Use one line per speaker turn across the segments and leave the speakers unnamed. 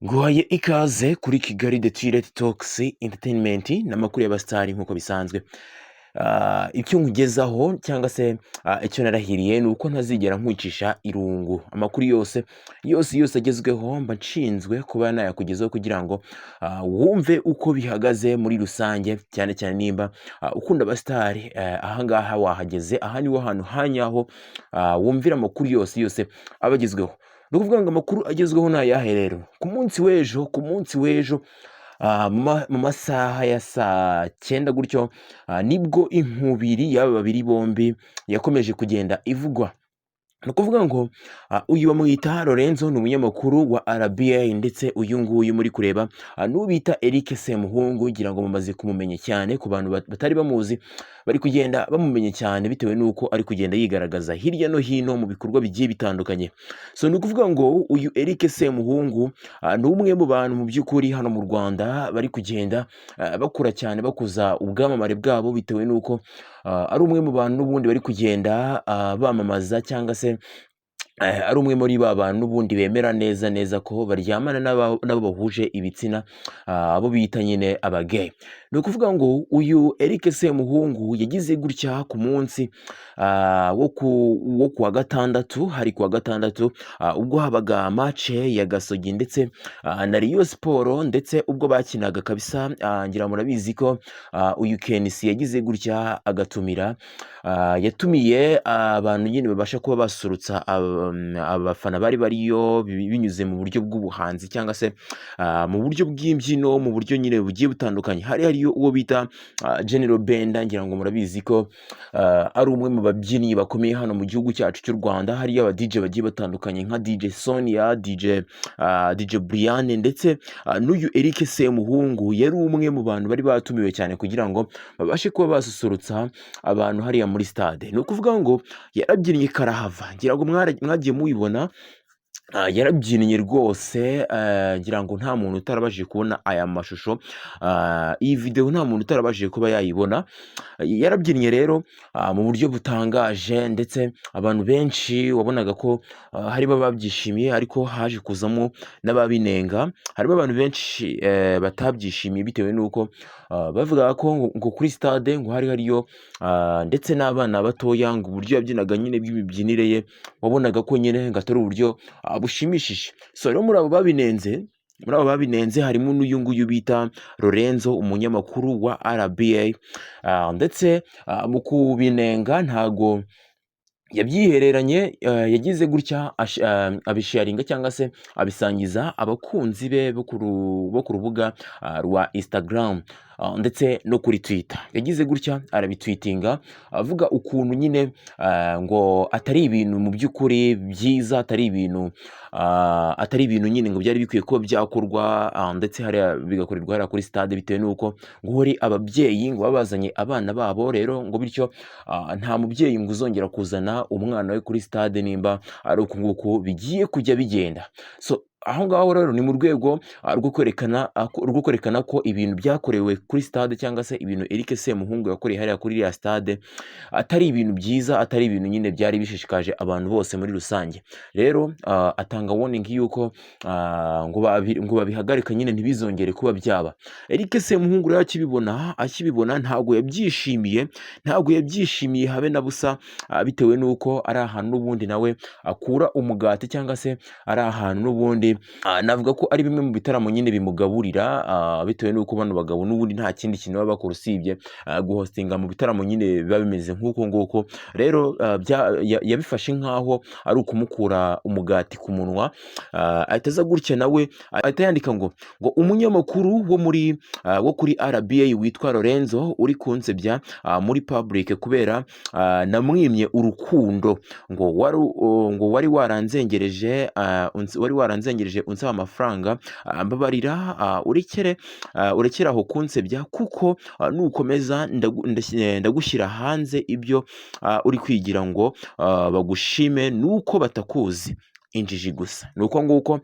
Nguhaye ikaze kuri Kigali The Toilet Talks Entertainment n'amakuru y'abasitari nk'uko bisanzwe. Icyo nkugezaho cyangwa se icyo narahiriye ni uko ntazigera nkwicisha irungu. Amakuru yose yose yose agezweho mba nshinzwe kuba nayakugezaho kugira ngo wumve uko bihagaze muri rusange, cyane cyane nimba ukunda abasitari, ahangaha wahageze, aha niho hantu hanyaho wumvira amakuru yose yose aba agezweho. Ni ukuvuga ngo amakuru agezweho ni ayahe rero? Ku munsi w'ejo mu masaha ya saa 9 gutyo, nibwo inkubiri y'aba babiri bombi yakomeje kugenda ivugwa. Ni ukuvuga ngo uyu bamwita Lorenzo, ni umunyamakuru wa RBA, ndetse uyu nguyu muri kureba n'uwo bita Eric Semuhungu, ngira ngo mumaze kumumenya cyane. Ku bantu batari bamuzi, bari kugenda bamumenya cyane bitewe n'uko ari kugenda yigaragaza hirya no hino mu bikorwa bigiye bitandukanye. So ni ukuvuga ngo uyu Eric Semuhungu ni umwe mu bantu mu by'ukuri hano mu Rwanda bari kugenda bakura cyane, bakuza ubwamamare bwabo, bitewe n'uko ari umwe mu bantu n'ubundi bari kugenda bamamaza, cyangwa se ari umwe muri ba bantu n'ubundi bemera neza neza ko baryamana n'abo bahuje ibitsina, abo bita nyine abagay. Ni ukuvuga ngo uyu Eric Semuhungu yagize gutya ku munsi wo kuwa gatandatu, hari kuwa gatandatu, ubwo habaga match ya Gasogi ndetse na Rayon Sport, ndetse ubwo bakinaga kabisa, ngira murabizi ko uyu KNC yagize gutya agatumira, yatumiye abantu nyine babasha kuba basurutsa abafana bari bariyo binyuze mu buryo bw'ubuhanzi cyangwa se mu buryo bw'imbyino, mu buryo nyine bugiye butandukanye. Hari hariyo uwo bita General Benda, ngira ngo murabizi ko ari umwe mu babyinnyi bakomeye hano mu gihugu cyacu cy'u Rwanda. Hariyo aba DJ bagiye batandukanye nka DJ Sonia, DJ Brian, ndetse n'uyu Eric Semuhungu yari umwe mu bantu bari batumiwe cyane kugira ngo babashe kuba basusurutsa abantu hariya muri stade. Ni ukuvuga ngo yarabyinnye karahava, ngira ngo mwagiye mubibona. Yarabyinnye rwose, ngira ngo nta muntu utarabashije kubona aya mashusho, iyi video nta muntu utarabashije kuba yayibona. Yarabyinnye rero mu buryo butangaje, ndetse abantu benshi wabonaga ko harimo ababyishimiye, ariko haje kuzamo n'ababinenga. Harimo abantu benshi batabyishimiye bitewe n'uko bavugaga ko ngo kuri stade ngo hari hariyo ndetse n'abana batoya, ngo uburyo yabyinaga nyine bw'imibyinire ye wabonaga ko nyine ngo atari uburyo bushimishije. So rero muri abo babinenze harimo n'uyu nguyu bita Lorenzo, umunyamakuru wa RBA, ndetse mu kubinenga ntago yabyihereranye, yagize gutya abisharinga cyangwa se abisangiza abakunzi be bo ku rubuga rwa Instagram ndetse no kuri Twitter. Yagize gutya arabitwitinga avuga ukuntu nyine ngo atari ibintu mu by'ukuri byiza, atari ibintu nyine ngo byari bikwiye kuba byakorwa, ndetse hariya bigakorerwa hariya kuri stade, bitewe n'uko ngo hari ababyeyi ngo baba bazanye abana babo. Rero ngo bityo nta mubyeyi ngo uzongera kuzana umwana we kuri stade nimba ari uku nguku bigiye kujya bigenda. So aho ngaho rero ni mu rwego rwo kwerekana ko ibintu byakorewe kuri stade, cyangwa se ibintu Eric Semuhungu yakoreye hariya kuri iriya stade, atari ibintu byiza, atari ibintu nyine byari bishishikaje abantu bose muri rusange. Rero atanga warning yuko ngo babihagarika nyine, ntibizongere kuba byaba. Eric Semuhungu rero akibibona ntabwo yabyishimiye habe na busa, bitewe n'uko ari ahantu n'ubundi nawe akura umugati, cyangwa se ari ahantu n'ubundi navuga ko ari bimwe mu bitaramo nyine bimugaburira, bitewe n'uko bano bagabo n'ubundi nta kindi kintu baba bakora usibye guhostinga mu bitaramo nyine biba bimeze nk'uko nguko. Rero yabifashe nk'aho ari ukumukura umugati ku munwa, ahita aza gutya nawe ahita yandika ngo umunyamakuru wo kuri RBA witwa Lorenzo uri kunsebya muri public kubera namwimye urukundo, ngo wari waranzengereje, wari waranzengereje unsaba amafaranga, mbabarira, urekere aho kunsebya, kuko nukomeza ndagushyira hanze ibyo uri kwigira ngo bagushime nuko batakuzi, injiji gusa. Ni uko nguko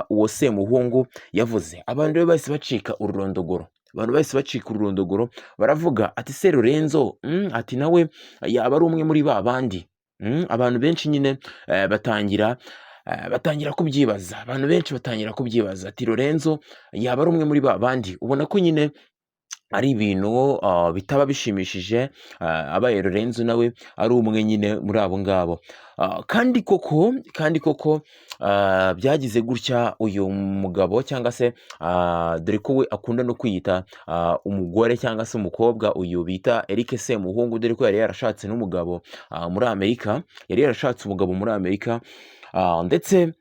uwo Semuhungu yavuze. Abantu rero bahise bacika ururondogoro, abantu bahise bacika ururondogoro, baravuga ati: "Se Lorenzo, ati nawe yaba ari umwe muri ba bandi?" Abantu benshi nyine batangira Batangira kubyibaza, abantu benshi batangira kubyibaza ati Lorenzo yaba ari umwe muri ba bandi. Ubona ko nyine ari ibintu bitaba bishimishije, abaye Lorenzo nawe ari umwe nyine muri abo ngabo. Kandi koko, byagize gutya uyu mugabo cyangwa se dore ko we akunda no kwiyita umugore cyangwa se umukobwa, uyu bita Eric Semuhungu, dore ko yari yarashatse n'umugabo muri Amerika, yari yarashatse umugabo muri Amerika, ndetse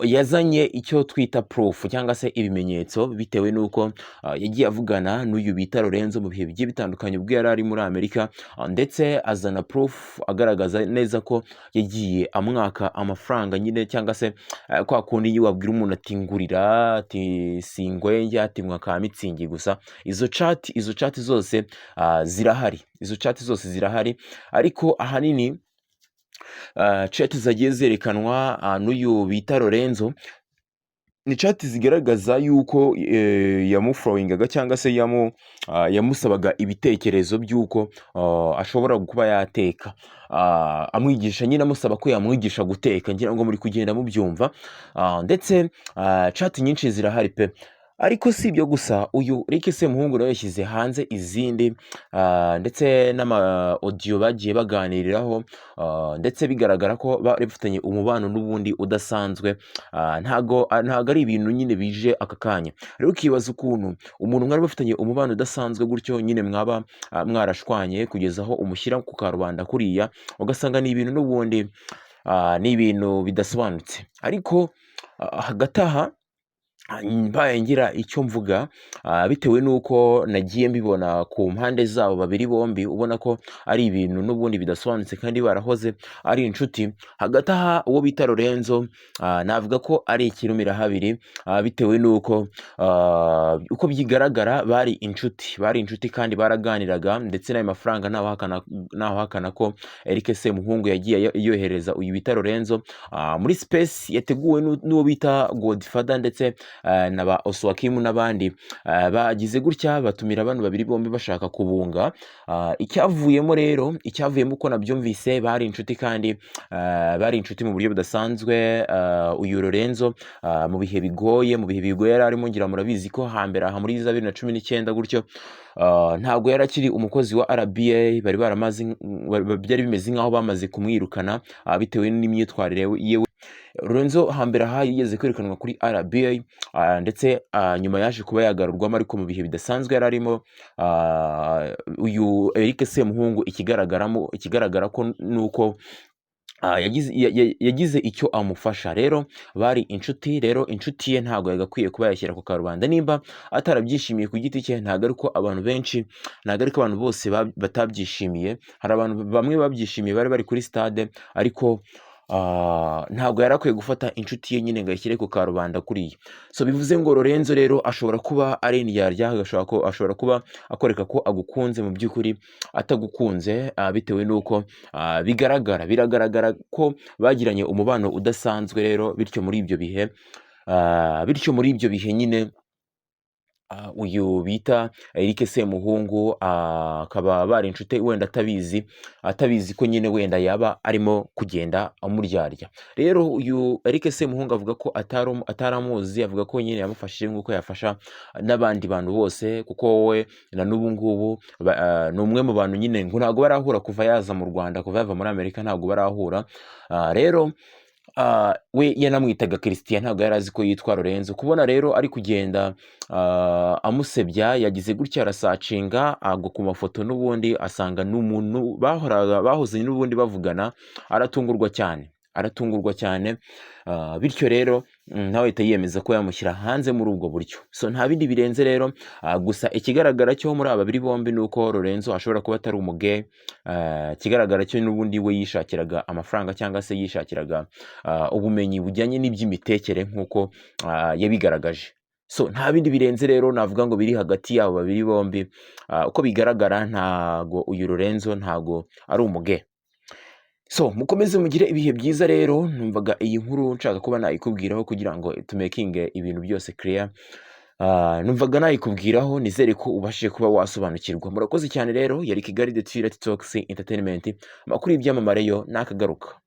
yazanye icyo twita proof cyangwa se ibimenyetso, bitewe n'uko yagiye avugana n'uyu bita Lorenzo mu bihe bigiye bitandukanye ubwo yari ari muri Amerika, ndetse azana proof agaragaza neza ko yagiye amwaka amafaranga nyine, cyangwa se kwa kundi iyo wabwira umuntu ati ngurira, ati singwenge, ati nywa ka Mützig gusa. Izo chat zose zirahari, izo chat zose zirahari, ariko ahanini chat zagiye zerekanwa n'uyu bita Lorenzo ni chat zigaragaza yuko yamufollowingaga cyangwa se yamusabaga ibitekerezo by'uko ashobora kuba yateka, amwigisha nyine, amusaba ko yamwigisha guteka. Ngira ngo muri kugenda mubyumva, ndetse chat nyinshi zirahari pe. Ariko si ibyo gusa, uyu Eric Semuhungu nawe yashyize hanze izindi, ndetse n'ama audio bagiye baganiriraho, ndetse bigaragara ko bari bafitanye umubano n'ubundi udasanzwe. Ntago ari ibintu nyine bije aka kanya. Rero ukibaza ukuntu umuntu mwari bafitanye umubano udasanzwe gutyo nyine mwaba mwarashwanye kugeza aho umushyira ku karubanda kuriya, ugasanga ni ibintu n'ubundi ni ibintu bidasobanutse. Ariko hagati aha mbaye ngira icyo mvuga, bitewe n'uko nagiye mbibona ku mpande zabo babiri bombi, ubona ko ari ibintu n'ubundi bidasobanutse kandi barahoze ari inshuti. Hagati aha uwo bita Lorenzo navuga ko ari ikirumirahabiri, bitewe n'uko uko bigaragara bari inshuti, bari inshuti kandi baraganiraga, ndetse n'ayo mafaranga ntawahakana ko Eric Semuhungu yagiye yohereza uyu bita Lorenzo muri space yateguwe n'uwo bita Godfather ndetse na ba Oswakim n'abandi. Bagize gutya batumira bano babiri bombi bashaka kubunga. Icyavuyemo rero, icyavuyemo uko nabyumvise, bari inshuti kandi bari inshuti mu buryo budasanzwe. Uyu Lorenzo mu bihe bigoye yari arimo, ngira murabizi ko hambere aha muri za 2019 gutyo, ntabwo yari akiri umukozi wa RBA, bari baramaze, byari bimeze nk'aho bamaze kumwirukana bitewe n'imyitwarire yewe. Lorenzo hambere aha yigeze kwirukanwa kuri RBA, ndetse nyuma yaje kuba yagarurwamo, ariko mu bihe bidasanzwe yari arimo, uyu Eric Semuhungu ikigaragara ko nuko yagize icyo amufasha. Rero bari inshuti, rero inshuti ye ntabwo yagakwiye kuba yashyira ku karubanda nimba atarabyishimiye ku giti cye. Ntabwo ari ko abantu benshi, ntabwo ari ko abantu bose batabyishimiye. Hari abantu bamwe babyishimiye bari bari kuri stade, ariko ntabwo yari akwiye gufata inshuti ye nyine ngo ayishyire ku karubanda kuriya. So bivuze ngo Lorenzo rero ashobora kuba ari indyarya, ashobora kuba akwereka ko agukunze, mu by'ukuri atagukunze, bitewe n'uko bigaragara, biragaragara ko bagiranye umubano udasanzwe. Rero bityo muri ibyo bihe nyine uyu bita Eric Semuhungu akaba bari inshuti, wenda atabizi ko nyine wenda yaba arimo kugenda amuryarya. Rero uyu Eric Semuhungu avuga ko ataramuzi, avuga ko nyine yamufashije nk'uko yafasha n'abandi bantu bose, kuko wowe na n'ubu ngubu ni umwe mu bantu nyine ngo ntabwo barahura kuva yaza mu Rwanda, kuva yava muri Amerika ntabwo barahura. Rero we yanamwitaga Christian, ntabwo yari azi ko yitwa Lorenzo. Kubona rero ari kugenda amusebya, yagize gutya arasearchinga, agwa ku mafoto n'ubundi asanga ni umuntu bahoraga bahoze n'ubundi bavugana, aratungurwa cyane, aratungurwa cyane. Bityo rero nawe ahita yiyemeza ko yamushyira hanze muri ubwo buryo. So nta bindi birenze rero, gusa ikigaragara cyo muri aba babiri bombi ni uko Lorenzo ashobora kuba atari umugay. Ikigaragara cyo n'ubundi we yishakiraga amafaranga cyangwa se yishakiraga ubumenyi bujyanye n'iby'imitekere nk'uko yabigaragaje. So nta bindi birenze rero navuga ngo biri hagati yabo babiri bombi. Uko bigaragara ntago uyu Lorenzo ntago ari umugay. So mukomeze mugire ibihe byiza. Rero numvaga iyi nkuru nshaka kuba nayikubwiraho kugira ngo tumakinge ibintu byose clear. Numvaga nayikubwiraho, nizere ko ubashije kuba wasobanukirwa. Murakoze cyane. Rero yari Kigali The Toilet Talks Entertainment, amakuru y'ibyamamare yo nakagaruka.